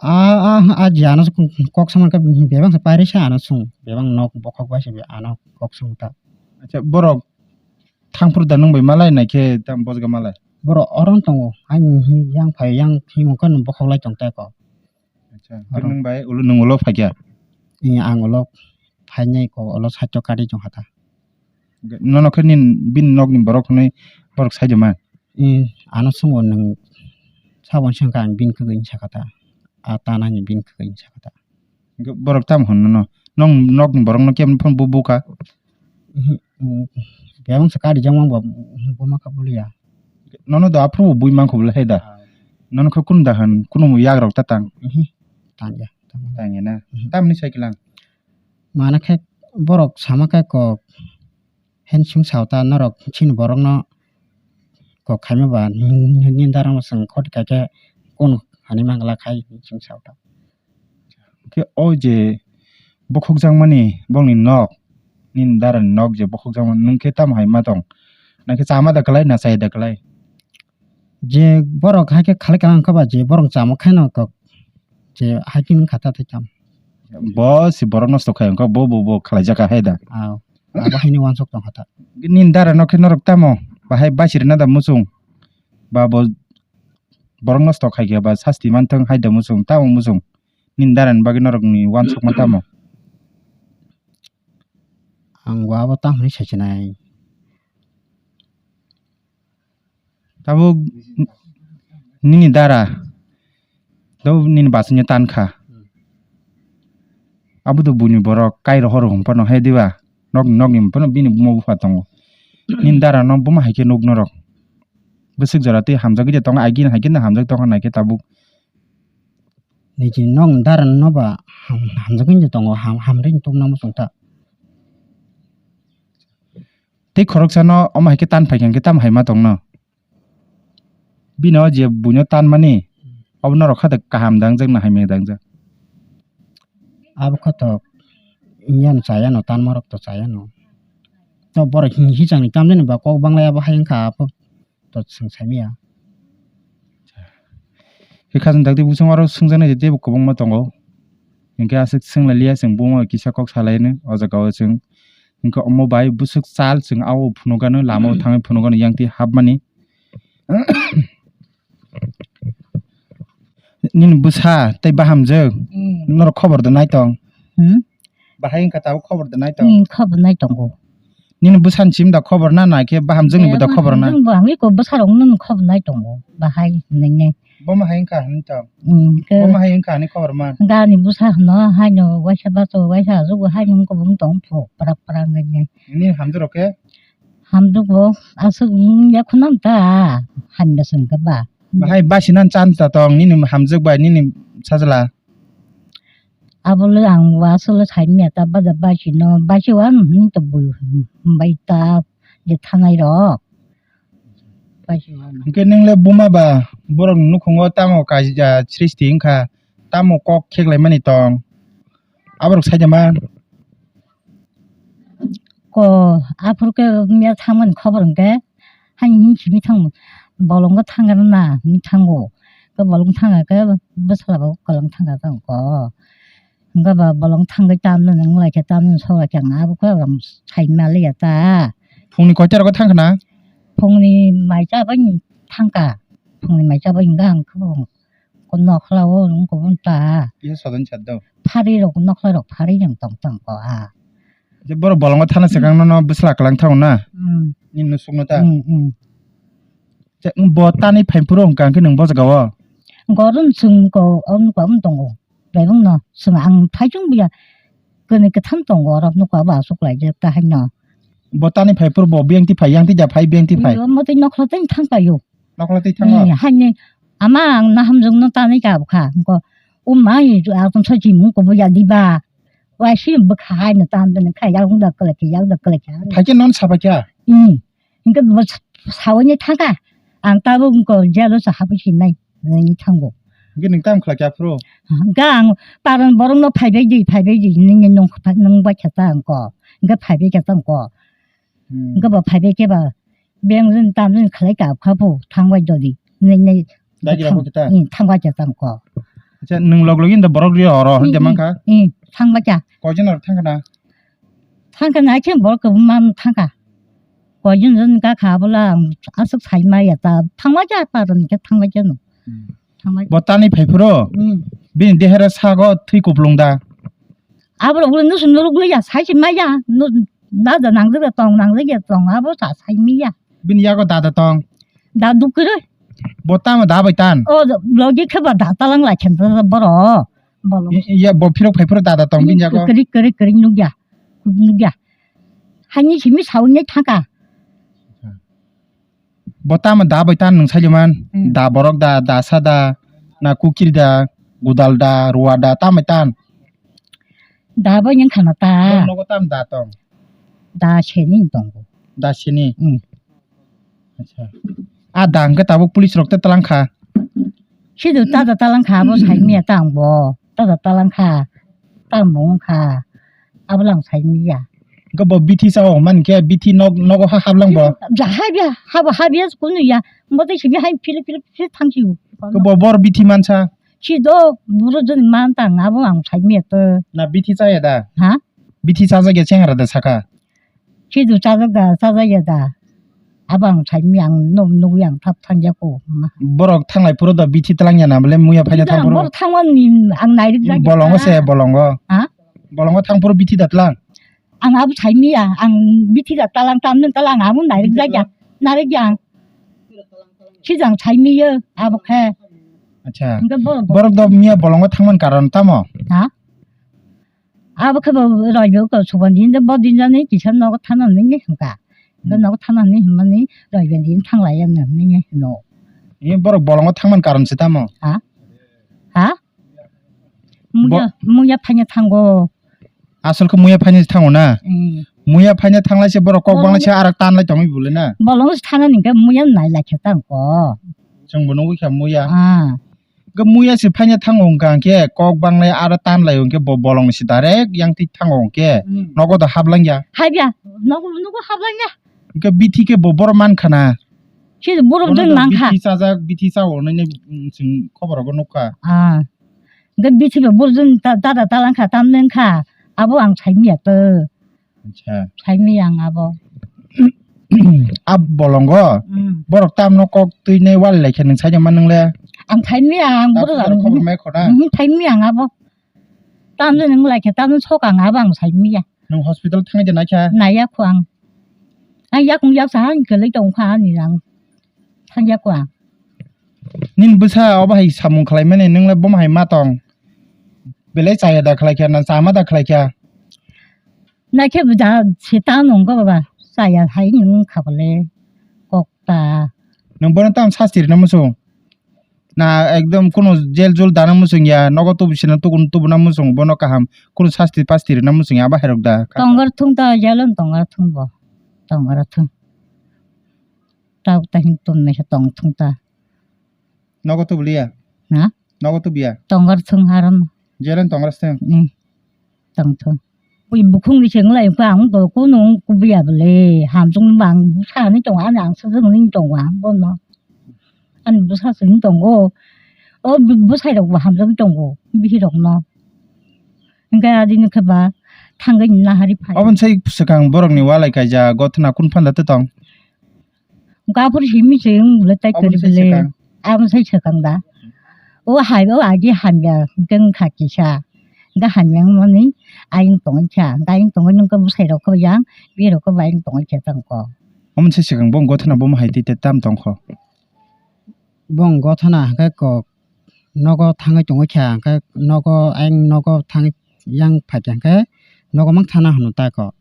A, a, a, je ano kok samani khe bebak se pairisa ano chwng. Bebak nok bokhok bai se ano kok samani ta. Acha, borok thangphuru da nwng bai malai nai khe tamo bojga malai? Borok oro wng tongo. Ani yang phai yang himung khe bokhok lai tong ta kok. Acha, oro. Nwng bai ulo, nwng ulo phaikha? Ee, ang ulo phainai ko, ulo side o kari tongkha ta. Nono khe nini, bini nokni borok hwnwi borok sai de man? Ee, ano swngo nwng saboni sengkha ang bini kwgwi sakha ta. A tanani bini kwgwi sakha ta. Hingke borok tamo hwn nono? Nong nokni borokno kemphano bo bukha? Bebak se kari jang bo buma kha buliya. Nono do aphuru bo bui mankho bwlai hai da? Ah. Nono khe kunu da hwn, kunu yagrok ta tang? Tangya. Tangya na? Tamni sai kilang? Mana khe borok sama khe kok. Hen sung sao ta norok chini borokno kok khaima ba nini dara no chwng khoti kha khe kunu hani mangla khai sung sao ta. Khe o je bokhokjakmani bongni nok, nini dara ni nok je bokhokjakmani nwng khe tamo hai ma tong? Nang khe chama da kwlai na chaya da kwlai? Je borok hai khe khalai kha wngkha ba je borok chama khaino kok je hai khe wngkha ta thai tam. Bo si borok nosto khai wngkha bo bo bo khalai jaka hai da. Aw. Abo haino wansuk tongkha ta. Nini dara no khe norok tamo bahai bachirina da muchung? Ba bo borok nosto khai khe ba sasti manthang hai da muchung, tamo muchung? Nini dara ni bagwi norok ni wansukma tamo? Ang bo abo tamo hinwi sai sinai. Tabuk nini dara, tabuk nini bachino tan kha. Abo do buini borok, kairo horo hwn phano hai diba? Nok, nokni phano bini buma bupha tongo. Nini dara no buma hai khe nuk norok. Bwswk jora twi hamjagwi de tongo, agini hai khe hamjagwi tongkha nai khe tabuk. Niji nok dara no ba ham-, hamjagwi de tongo, ham-, hamri tongna muchung ta. Tei khoroksano omo hai khe tan phai kha hwnkhe tamo hai ma tongno? Bini o je buino tan mani, obo norok kha da kaham dangjak na hamya dangjak? Abo kha to wngya no chaya no, tanma rok to chaya no. To borok hin-, hichangni tamjani ba kok banglai abo hai wngkha abo. To chwng saimaya. Khe khajang dakti bwskango aro swngjaknai teibo kwbangma tongo. Hinkhe aswk swnglailiya chwng buma kisa kok salaino o jagao chwng. Hinkhe omo bai bwswk chal chwng ao phunukgano lamao thangwi phunukgano yang twi hapmani. Nini bwsa tei bahamjwk Hmm. norok khobor da naitong. Hmm? Bahai wngkha tabuk khobor da naitong. Hmm, khobor naitongo. Nini bwsani sim da khobor na, na khe bahamjwkni bo da khobor na? Jwng bo hamwi ko bwsarok nung khobor naitongo. Bahai nini. Bomo hai wngkha hwnwi tong. Hmm, ke Bomo hai wngkha hwnwi khobor man. Gani bwsa hwno haino waisa baso waisa ajugo haino wngkha bo wng tong phu prak prak nini. Nini hamjwk rok khe? Hamjwk bo aswk wng ya khuna ta hamya swng khe ba. Bahai basi nan chan ta tong nini hamjwk bai nini sajla. Abo le ang wa aswk le sai manya ta baja basi no basi wa hwn to bui bai ta je thanai rok. Basi wa no. Hwnkhe nung le buma ba borok ni nukhungo tamo kaisa srishti wngkha tamo kok kheklai mani tong aborok sai da man. Ko aphuru khe mia thangmani khobor hwnkhe, haini hini simi thang bolongo thangna hini thango. Khe bolong thanga khe bwsala bo kwlwng thanga tong ko. Hwnkhe ba bolong thangwi tamni wng lai khe tamni sok lai khe ang abo khe ang sai maliya ta. Phungni koita rogo thangkha na? Phungni mai cha bai thangkha. Phungni mai cha bai hwnkhe ang khe bo Ko nokla o wng kubun ta. Kisa sodon sat do. Phari rok nokla rok phari rok tong tong ko a. Je borok bolongo thana Hmm. swkang no bwsla kwlang thango na. Hmm. Ni nusuk no ta. Hmm, hmm. Je bo tani phai phuru hwnkha hwnkhe nwng bo jaga o. Goron chwng ko om ko om tongo. Bebong no chwng ang thaichung buya. Kwnwi kwthang tongo oro nokla bo aswk lai je ta hai no. Bo tani phai phuru bo biyang ti phai yang ti ja phai biyang ti phai. Bo motwi nokla tei thang paio. Nokla twi thango? Hmm, haini ama ang nahamjwkno tanwi ka bwkha, hwnkhe o mai, a tongsa chimung kubuya diba? Waisi bwkha haino tamo hwnwi kha, yakung da kwlai kha, yak da kwlai kha. Phaikhe non sabaikha? Hmm. Hwnkhe bo sa-, saui thangkha, ang tabuk wngkha jelo se habwi sinai, hwnwi thango. Hwnkhe nwng tamo khlai kha aphuru? Hwnkhe ang paron borokno phaibai di, phaibai di, nini nung, nung bai kha ta wngkha, hwnkhe phaibai kha ta wngkha. Hmm. Hwnkhe bo phaibai khe ba, beng jin tam jin khlai ka kha bo, thangbai dodi. Nini Dagi rok thang-, bo kita? Hmm, thangbai khe tang ko. Acha, nwng log logi nda borok ri oro, Hmm, hwnde hmm, mankha? Hmm, thangbai kha. Koijon rok thangkha na? Thangkha na khe borok kwbangma thangkha. Koijon jon ka kha bola, aswk sai ma ya ta, thangbai kha paron khe thangbai kha no. Hmm. Thangbai. Bo tani phai phuru? Hmm. Bini dehera sago thwi kuplung da? Aborok bole nusu nuruk liya, sai se maya, nu-, nada nangjak tong, nangjak ya tong, abo sa sai miya. Bini yago dada tong. Da dukre. Bo tamo da bai tan? O, logi khe ba da talang lai khen da boro. Bolo. I-, iya, bo phirok phai phirok dada tong bini yago. Kri, kri, kri, nugya. Nugya. Hani simi sauni thaka. Bo tamo da bai tan nwng saijaman? Hmm. Da borok da, da sa da, na kukir da, gudal da, ruwa da, tamo tan? Da bai nwng khana ta. Bo nogo tam da tong? Da seni tongo. Da seni? Hmm. Acha. A da hwnkhe tabuk police rok te talang kha? Sidu tada talang kha, abo sai miya ta ang bo. Tada talang kha, tamo wng kha. Abo lang sai miya. Hwnkhe bo bithi sao man khe bithi nok, nogo ha hap lang bo? Ja ha biya, ha bo ha biya kunu ya. Bo tei simi hai philip philip philip thang si. Hwnkhe bo bor bithi mansa? Sido buro joni man ta ang abo ang sai miya to. Na bithi chaya da? Ha? Bithi chajak ya chengra da saka? Sidu chajak da, chajak ya da. Abo ang sai miya ang nuk, nukya ang thap thang ya ko. Borok thanglai phuru da bithi tlang ya na bole muya phaina thang phuru? Borok thangmani ang nairik jak ya. Bolongo se, bolongo. Ha? Bolongo thang phuru bithi da tlang? Ang abo sai miya, ang bithi da talang tam nung talang abo nairik jak ya. Nairik ya ang. Sijang sai miya abo khe. Acha. Hingke borok, borok da miya bolongo thangmani karon tamo? Ha? Abo khe bo roi bo ko suban din de bo din jani kisa nogo thana nini hingka. Bo Hmm. nogo thana nini himani roi bo din thanglai ya nini hino. Ni borok bolongo thangmani karon se tamo? Ha? Ha? Muya, muya phaina thango. Asol khe muya phaina thango na? Hmm. Muya phaina thanglai se borok kok banglai se arak tanlai tongwi bole na? Bolongo se thana ningke muya nai lai khe tang ko. Chwng bo nugwi kha muya. Ah. Hwnkhe muya se phaina thango hwnkha hwnkhe kok banglai aro tanlai hwnkhe bo bolong se direct yang twi thango hwnkhe Hmm. nogo da hablangya. Habya, nogo, nogo hablangya. Hwnkhe bithi khe bo borok mankha na. Chini borok Bono jeng da mankha. Bithi chajak, bithi chao hwnwi chwng khobor rogo nukha. Ah. Hwnkhe bithi bo borok jeng ta-, dada talangkha, tamni wngkha. Abo ang saimanya to. Acha. Saimanya ang abo. Ab bolongo. Hmm. Borok tamno kok twinai wal lai khe nwng saimanya man nwngle. Ang saimanya ang borok Tamni ang. Khobor mai khona. Hmm, saimanya ang abo. Tamni nwng lai khe tamni sok ang abo ang saimanya. Nwng hospital thangwi de naikha? Naiya kho ang. Ang yakung yaksa ha, ang kwlwi tong kha ani ang thangya kho ang. Nini bwsa obo hai samung khlaimani, nwng le bomo hai ma tong? Belai chaya da khlai kha, na chama da khlai kha? Naikhe bo da se ta nong kha baba, chaya hai nwng kha bole kok ta. Nwng bono tamo sasti rwna muchung? Na ekdom kunu jel jul dana muchung ya, nogo tubu sina tukun tubuna muchung, bono kaham kunu sasti pasti rwna muchung ya, abo hai rok da? Tongar thung ta, jel on tongar thung bo. Tongar thung. Ta ta hin tun me tong thung ta. Nogo tubu liya? Na? Nogo tubu ya? Tongar thung haram. Jel on tongar thung? Hmm. Tong thung. Ui bukhung ni seng lai kha ang to ko nung kubiya bole. Hamjung bang busa ni tong ani ang sujung ni tong wa bono. Ani busa sung tongo. O bu-, busai rok bo hamjagwi tongo, bihirokno. Hwnkhe adini khe ba thangwi nahari phai. Oboni sai swkang borokni walai kaijak gothana kun phanda tong? Hwnkhe aphuru simi se wng bwle tai kwrwi bwle. Aboni sai swkang. Aboni sai swkang da. O hai o agi hamya hwnkhe wngkha kisa. Hwnkhe hamya wngmani ayang tongwi kha. Hwnkhe ayang tongwi nungkhe bwsai rok khe yang, bihirok khe bo ayang tongwi kha tongkho. Oboni sai swkang bo gothana bomo hai twi tei tam tongkho. Bong gothana hwnkhe kok nogo thangwi tongwi kha, hwnkhe nogo ayang nogo thangwi yang phaikha hwnkhe nogo mang thana hwnwi ta kok,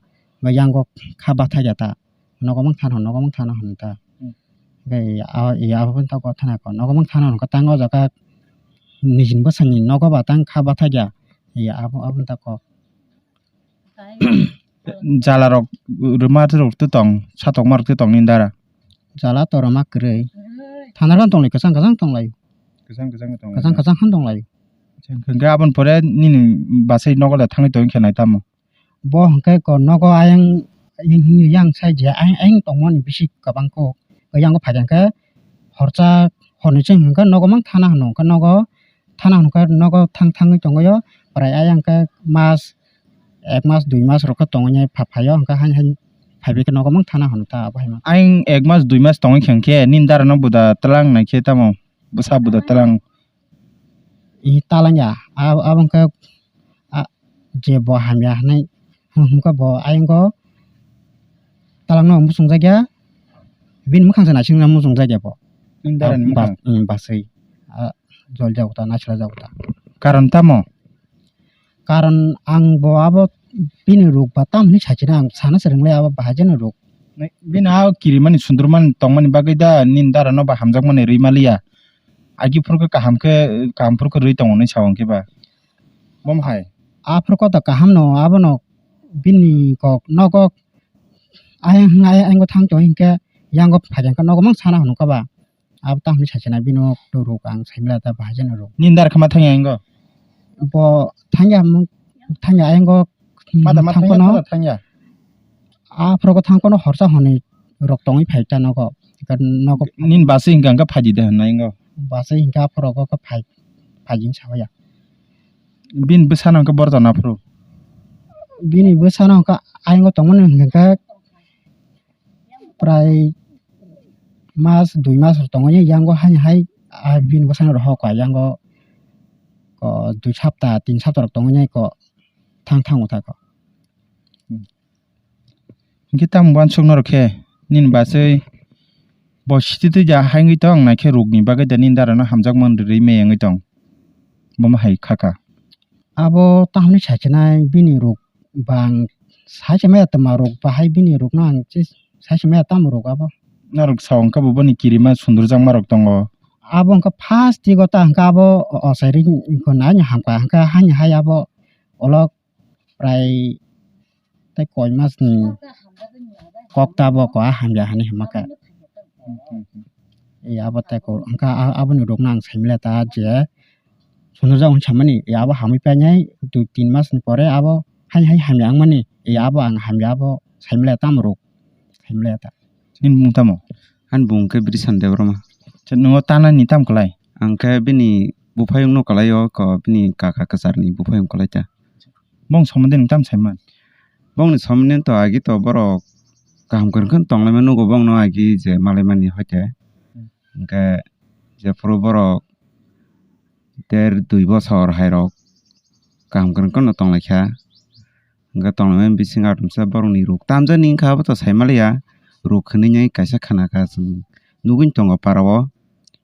ba yango kha bathakya ta, nogo mang thana hwn, nogo mang thana hwnwi ta. Hmm. Hwnkhe a, abo phano ta gothana kok, nogo mang thana hwnwi kha tang o jaga nijini bwsani nogo ba tang kha bathakya, abo, abo ta kok. Jala rok rwma rok tong, satokma rok tong nini dara. Jala to rwma kwrwi. Thana rok tong lai, kwchang kwchang tong lai. Kwchang kwchang tong lai. Kwchang kwchang han tong lai. Hwnkhe aboni pore nini bwsai nogo da thangwi tong khe nai tamo? Bo hwnkhe ko nogo ayang, yang sai je ayang, ayang tongmani bisi kwbang kok. Yango phaikha hwnkhe horcha horni chwng hwnkhe nogo mang thana hwno, hwnkhe nogo thana hwnkhe nogo thang thangwi tongwi o, prai ayang khe mas ek mas dui mas rok khe tongwi pha-, phaio, hwnkhe haini haini phaibai khe nogo mang thana hwno ta abo hai ma. Ayang ek mas dui mas tongwi khe hwnkhe nini dara no buda twlang nai khe tamo bwsa buda twlang? I talangya, a-, abo wngkha, a, je bo hamya hwnwi hwn-, hwnkha bo ayang o talangno muchungjakya, bini mwkhang se naisingno muchungjakya bo. Nini dara ni mwkhang? Bas-, mm, baswi, a, joljago ta, naisla jago ta. Karon tamo? Karon ang bo abo bini ruk ba tamo hinwi sachina ang sana se rwnglai abo bahai jani ruk. Bini a kirimani sundurmani tongmani bagwi da nini dara no ba hamjakmani rwi maliya? Agi phuru khe kaham khe, kaham phuru khe rwi tongo hinwi sa hwnkhe ba? Bomo hai. Aphuru kota kaham no, abono bini kok nogo ayang, ayang, ayang thang tong hinkhe yango phaikha nogo mang sana hwnka ba. Abo tamo hinwi sachina bini ruk ang saimila ta bahai jani ruk. Nini dara khe ma thangya yango? Bo thangya, thangya yango. Mada ma thangya, thangkono. Mada thangya. Aphuru khe thangkono horsa hwnwi rok tongwi phai ta nogo. Nogo. Nini bwsai hinkha hwnkhe phaidi de hwnna yango? Bwsai hinkha aphuru khe phai, phaidi hinwi sa ya. Bini bwsano hwnkhe boro tong aphuru? Bini bwsano hwnkhe ayang o tongmani hwnkhe prai mas dui mas rok tongwi yango haini hai, ah, bini bwsano rohor kha yango, ko dui sapta tin sapta rok tongwi ko thang thango ta ko. Hmm. Hinkhe tamo uansukno rw khe nini bwsai bo siti twi ja hai wngwi tong, naikhe rukni bagwi da nini dara no hamjakma wng rwui maya wngwi tong, bomo hai kha kha. Abo tamo hinwi sachinai bini ruk bang sai se maya twma ruk bahai bini rukno ang se sai se maya tamo ruk abo. Norok sa hwnkhe bo boni kirima sundurjakma rok tongo. Abo hwnkhe first tigo ta hwnkhe abo o-, ochai rwui nai hamkha hwnkhe haini hai abo olok prai tei koi mas ni kok ta bo ko a hamya hinwi hima khe. Ee, abo tei ko hwnkha a-, aboni rukno ang saimile ta je Phunukjak hwn samani, e abo hamwi painai dui tin mas ni pore abo hai hai hamya wngmani, e abo ang hamya abo saimaliya tamo rwk, saimaliya ta. Nini bumung tamo? Ani bumung khe Brisan Debbarma. Acha, nwng o tanani tamo kwlai? Ang khe bini buphayungno kwlai o, ko bini kaka kwcharni buphayung kwlai ta. Bong somondi nwng tamo saiman? Bongni somondi to agi to borok kaham kwrwng khe tonglaima nugo bongno agi je malaimani hoite. Hmm. Hwnkhe jephuru borok der dui bosor hairok kaham kwrwng kwrwngno tonglaikha. Hwnkhe tonglaimani bisingo atomsa borokni ruk tamjani wngkha, abo to saimaliya. Ruk hwnwi kaisa khanakha chwng nugwi tongo parao.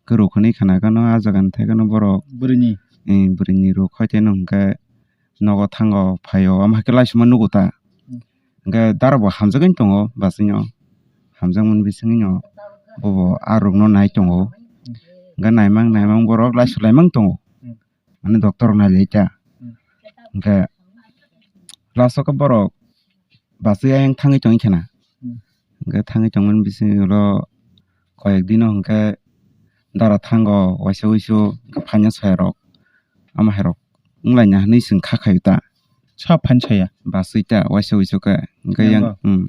Khe ruk hwnwi khanakhe no ah jagani thaikheno borok bwrwini. Eh, bwrwini ruk hoiteno hwnkhe nogo thango phaio, omo hai khe laisuma nugo ta. Hmm. Hwnkhe dara bo hamjagwi tongo bachwino. Hamjakmani bisingwino bobo ah rukno nai tongo. Hmm. Hwnkhe naimang naimang borok laisulaimang tongo. Hmm. Mane doctor rok nailai ta. Hmm. Hwnkhe last o khe borok bachwi ayang thangwi tongwi khena. Hmm. Hwnkhe thangwi tongmani bisingwino koyek dino hwnkhe dara thango waisa wuisu hwnkhe phaina soyarok. Ama hairok wnglaina hwnwi chwng kha khaio ta. Sa phan saya. Bachwi ta, waisa wuisu khe. Hwnkhe yang, Yango. Hmm.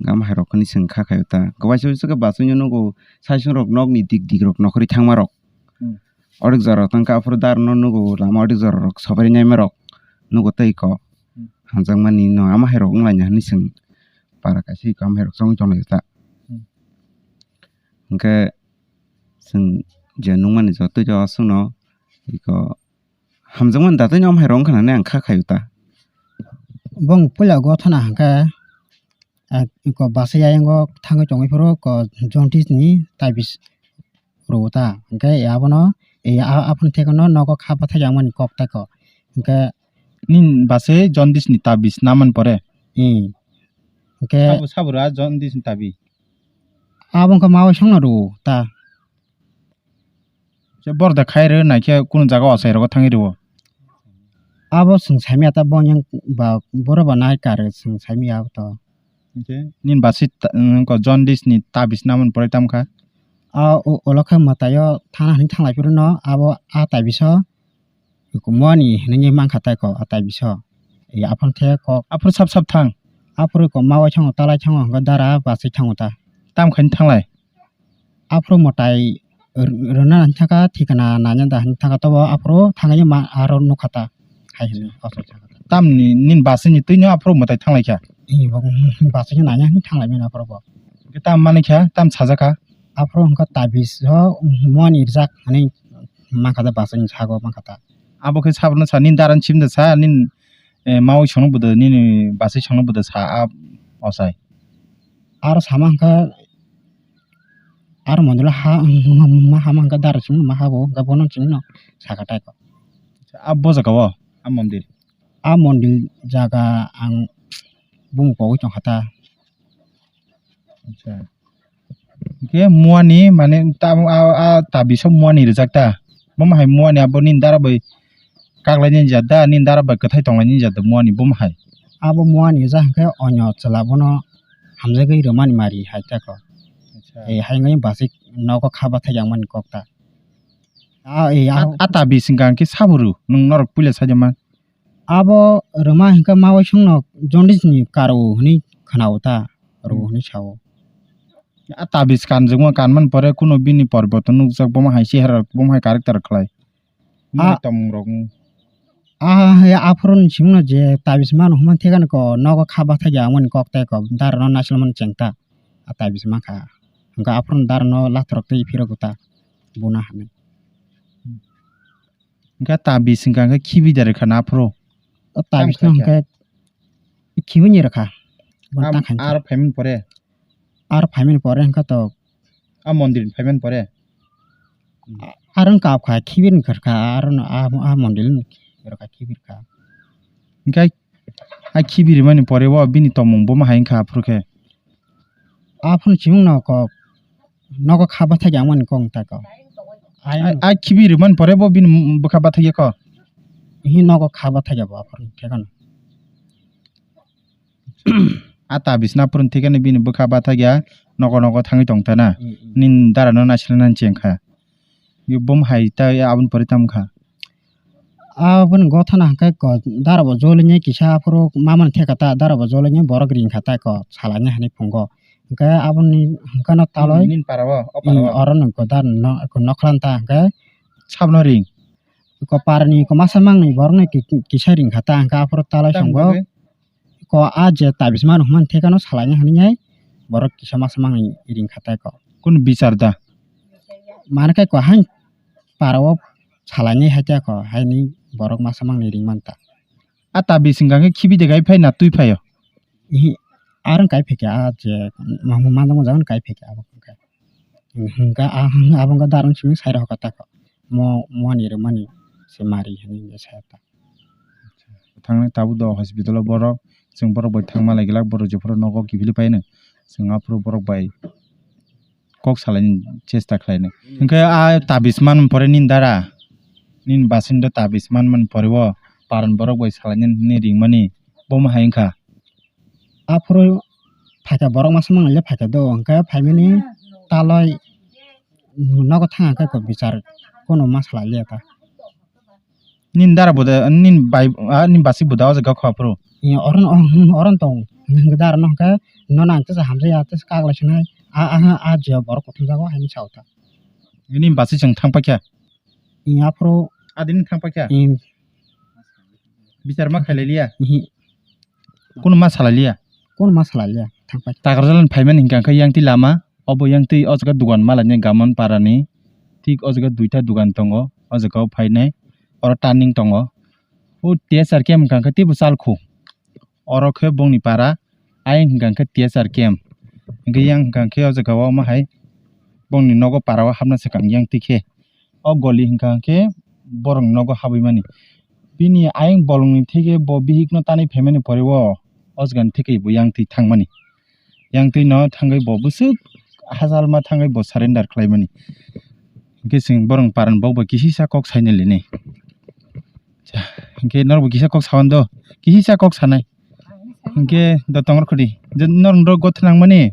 Hwnkhe ama hairok hwnwi chwng kha khaio ta. Hwnkhe waisa wuisu khe bachwino nugo, saichung rok nokni dik dik rok nokhorwi thangma rok. Hmm. Onek jora tang khe aphuru dar no nugo, lama onek jora rok sobai naima rok nugo tei ko. Hmm. Hamjakmani no ama hairok wnglaina hwnwi chwng para kaisa iko ama hairok chongwi tonglaio ta. Hmm. Hwnkhe chwng je nukmani jotoi jora chwngno iko hamjakmani datoi no omo hai rok wngkha nani ang kha khaio ta. Bong puila gothana hwnkhe, eh, ko bachai ayang o thangwi tongwi phuru ko jaundice ni tabis rwo ta. Hwnkhe abono, eh, a-, aphuru thekno nogo kha bathai ya mani kok tai ko. Hwnkhe nini bachai jaundice ni tabis naman pore? Ee. Hwnkhe sabo, sabo ra jaundice ni tabi? Abo wngkha mawai songno rwo ta. Je borok da khai rw naikhe kunu jaga ochai rogo thangwi rwo. Abo chwng saimaya ta bo yang ba borok ba nai kar chwng saimaya abo to. Hwnkhe nini basi ta-, wngkha jaundice ni tabis naman pore tam kha? A o-, olo khe mwtaio thana hwnwi thanglai phuru no abo a tabiso mani hwnwi mankha tai ko a tabiso. Aphuru the kok. Aphuru sap sap thang. Aphuru ko mawai thango talai thango hwnkhe dara bachai thango ta. Tam khaini thanglai? Aphuru mwtai r-, rwna hinthaka thikana nanya da hinthaka tobo aphuru thangwi ma aro nukha ta hai hwnwi aswk sakha ta. Tamni nini bachai ni twino aphuru mwtai thanglaikha? Ee bo bachai no nanya hinwi thanglaimani aphuru bo. Hwnkhe tam manikha, tam sajakha? Aphuru hwnkha tabis o muani rijak hinwi mankha ta bachai ni sago mankha ta. Abo khe sabrwno sa nini dara ni simi da sa nini, eh, maui songno bwdw nini bachai songno bwdw sa a ochai. Aro sama hwnkha aro mondilo ha ma hama hwnkha dara chwngno ma habo hwnkha bono chwngno saka tai ko. A bo jaga o a mondir? A mondir jaga ang bumung pogwi tongkha ta. Acha. Hwnkhe muani mane tamo a, a tabiso muani rijak ta? Bomo hai muani abo nini dara bai kaklaini jat da, nini dara bai kwthai tonglaini jat da muani bomo hai? Abo muani ja hwnkhe onyo chwla bono hamjagwi rwmani mari hai ta ko. Acha. Ei hai wngwi bachai nogo kha bathai ya mani kok ta. A, ei, a, a, a tabis hwnkha hwnkhe sabo rw, nwng norok puila sajakma. Abo rwma hwnkhe mawai songno jaundice ni karo hwnwi khwnao ta, rw hwnwi sao. A tabis kanjwkma kanmani pore kunu bini poriborton nukjak, bomo hai chehara, bomo hai character khlai. A, tongmung rok. A, hai aphuru ni simungno je tabis mano hwnmani thikani ko nogo kha bathai ya mani kok tai ko dara no naisle mani cheng ta. A tabis mankha. Hwnkhe aphuru dara no lathorok twi phirok ta. Buna hwnwi. Hwnkhe tabis hwnkha hwnkhe khibi da rwkha na aphuru? O tabis no hwnkhe khibi ni rwkha. Bono ta khainai. Aro phaimani pore? Aro phaimani pore hwnkhe to. A mondir ni phaimani pore? A-, aro wngkha abkha khibi ni kwrwkha, aro no a, a mondir ni rwkha khibi rwkha. Hwnkhe a khibi rimani pore o bini tongmung bomo hai wngkha aphuru khe? Aphuru chimung no kok nogo kha bathai ya mani kok ta ko. Ai a, a khibi rimani pore bo bini bwkha bathai ya ko? Hi nogo kha bathai ya bo aphuru khe kono. A tabis na phuru thikani bini bwkha bathai ya nogo nogo thangwi tong ta na. Mm, mm. Nini dara no naisle nani cheng kha. Yo bom hai ta aboni pore tam kha. Aboni gothana hwnkhe ko dara bo jolini kisa aphuru mamani theka ta, dara bo jolini borok ring kha ta ko salaini hani phungo. Hwnkhe aboni hwnkhe no taloi. Nini para o, o para o. Oro ni ko dar no, ko nokhlan ta hwnkhe. Sabno ring. Ko parni ko masa mangni borok no ki-, kisa ring kha ta hwnkhe aphuru taloi songo. Ko a je tabis manu hwnmani thekano salaini hwnwi borok kisa masa mangni ring kha ta ko. Kunu bichar da? Mane khe ko hain para o salaini hai ta ko, haini borok masa mangni ring man ta. A tabis hwnkha khe khibi de gai phai na twi phaio? Ihi, aro kai phai khe a je manjak manjak kai phai khe abo khe. Hwnkha a, abo wngkha darang simi sai rok kha ta ko. Mo, mo ni rwmani se mari hwnwi sa ta. Thangni tabuk do hospital o borok, chwng borok bai thangma lai glak, borok jephuru nogo kiphilwi paino, chwng aphuru borok bai kok salaini chesta khlainai. Hwnkhe a tabis man pore nini dara, nini basindo tabis man man pore o paran borok bai salaini hwnwi ringmani bomo hai wngkha. Aphuru phaikha borok masa mangle phaikha do, hwnkhe phaimani taloi nogo thang khe ko bichar kono ma salai liya ta. Nini dara buda, nini bai, a, nini basi buda o jaga kho aphuru. Oro, oro tong, hwnkhe dara no hwnkhe nono ang tesa hamjaya, tesa kaglai sinai, a, a, a, je borok kuthum jago haini sao ta. Nini basi chwng thang paikha? Aphuru. Adini thang paikha? Bichar ma khailai liya? Ihi. Kunu ma salai liya? Kunu ma salai liya, thang pai. Takarjalani phaimani hwnkha khe yang twi lama, obo yang twi o jaga dugan malaini Gaman parani, thik o jaga duita dugan tongo, o jaga o phainai, oro turning tongo. O T S R camp hwnkha khe teibo chal khu. Oro khe bongni para, ayang hwnkha khe T S R camp. Hwnkhe yang hwnkha khe o jaga o omo hai bongni nogo para o hapna swkang yang twi khe. O goli hwnkha khe borokni nogo habwi mani. Bini ayang bolongni theke bo bihikno tanwi phaimani pore o, o jagani theke bo yang twi thangmani. Yang twi no thangwi bo bwswk hajalma thangwi bo surrender khlaimani. Hwnkhe chwng borokni parani bok bai kisisa kok saina lini. Cha, hwnkhe norokbo kisa kok sawan do, kisa kok sanai. Hwnkhe do tongor khudi. Je norok norok gotha nangmani.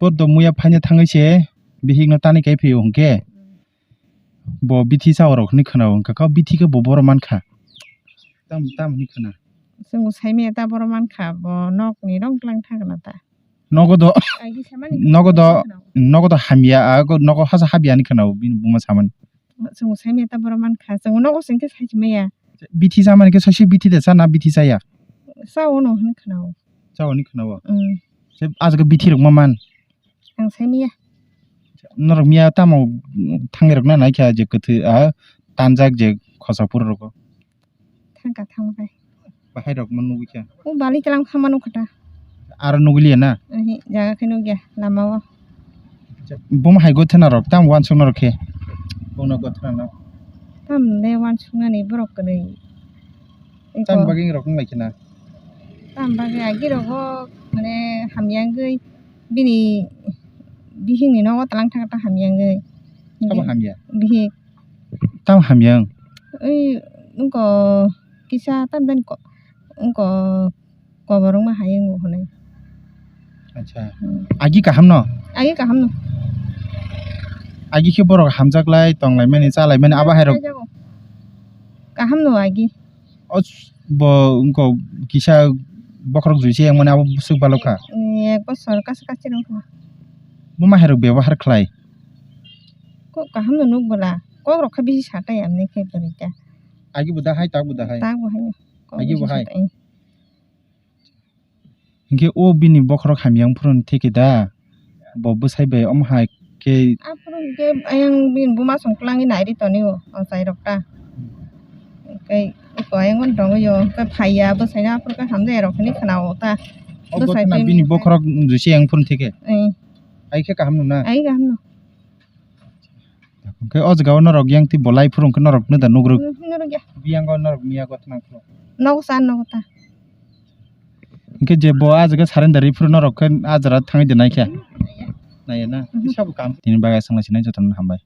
Bo do muya phaina thangwi se bihikno tani kai phio hwnkhe. Bo bithi sa orok hwnwi khwnao, hwnkha khe bithi khe bo boro mankha. Tam, tam hwnwi khwna. Chwng saimaya ta boro mankha, bo nokni rong tlang thangna ta. Nogo do, nogo do, nogo do hamya, a, nogo hasa habya hwnwi khwnao bini buma samani. Chwng saimaya ta boro mankha, chwng nogo sengkhe saisi maya. Bithi chamani khe saisi bithi de chana bithi chaya? Chao no hwnwi khwnao. Chao hwnwi khwnao? Mm. Se, ah, jaga bithi rok ma man? Ang saimaya. Norok miya tamo thangwi rok na naikha je kwthwi, ah, tanjak je khosa phuru rogo? Thangkha, thangkha. Bahai rok ma nugwi kha? O bali tlang kha ma nukha ta. Aro nugwi liya na? Ehe, jaga khe nukya, lama o. Buma hai gothana rok, tam wansuk norok khe? Buma gothana no? Tam le wansuk nani borok kwrwi. Tam bagwi rok nung lai khe na? Tam bagwi agi rogo mane hamya wngwi bini bihikni nogo tlang thangkha ta hamya wngwi. Abo hamya? Bihik. Tamo hamya wng? Oi, wngko kisa tamjani ko-, wngko kobor wngma hai wngwi hwnwi. Acha. Hmm. Agi kaham no? Agi kaham no. Agi khe borok hamjak lai, tong lai mani, cha lai mani, abo hai rok. Kaham no agi. O s-, bo wngko kisa bokhorok juise yang mani abo bwswk balok kha. Ek bosor kasa kachir wngkha. Bo ma hai rok bebohar khlai? Kok kaham no nuk bwla. Kok rok kha bisi sa kaya amni khe kwrwi kha. Agi bo da hai, tak bo da hai? Tak bo hai. Kok agi bo bisi hai? Sa kaya. Hinkhe o bini bokhorok hamya wng phuru theke da? Bo bwsai bai omo hai khe. Aphuru hinkhe ayang bini buma song twlangwi nairi tonwi o, o chai rok ta. Hinkhe eko ayang tongo yo, hinkhe phaiya bwsai no aphuru khe hamjai rok hinwi khwnao ta. O bwsai gotna tei bini bokhorok juise yang phuru theke. Ai khe kaham nung na? Ai kaham no. Hwnkhe o jaga o norok yang twi bolai phuru hwnkhe norok no da nugrwk? Nugrwk ya. Biyang o norok miya gotna phuru. Nogo sa nogo ta. Hwnkhe je bo a jaga surrender ri phuru norok khe a jora thangwi de nai khe? Naiya na? Mhm. Tisa bo kam. Tini bagwi swngla sinai jotono hambai.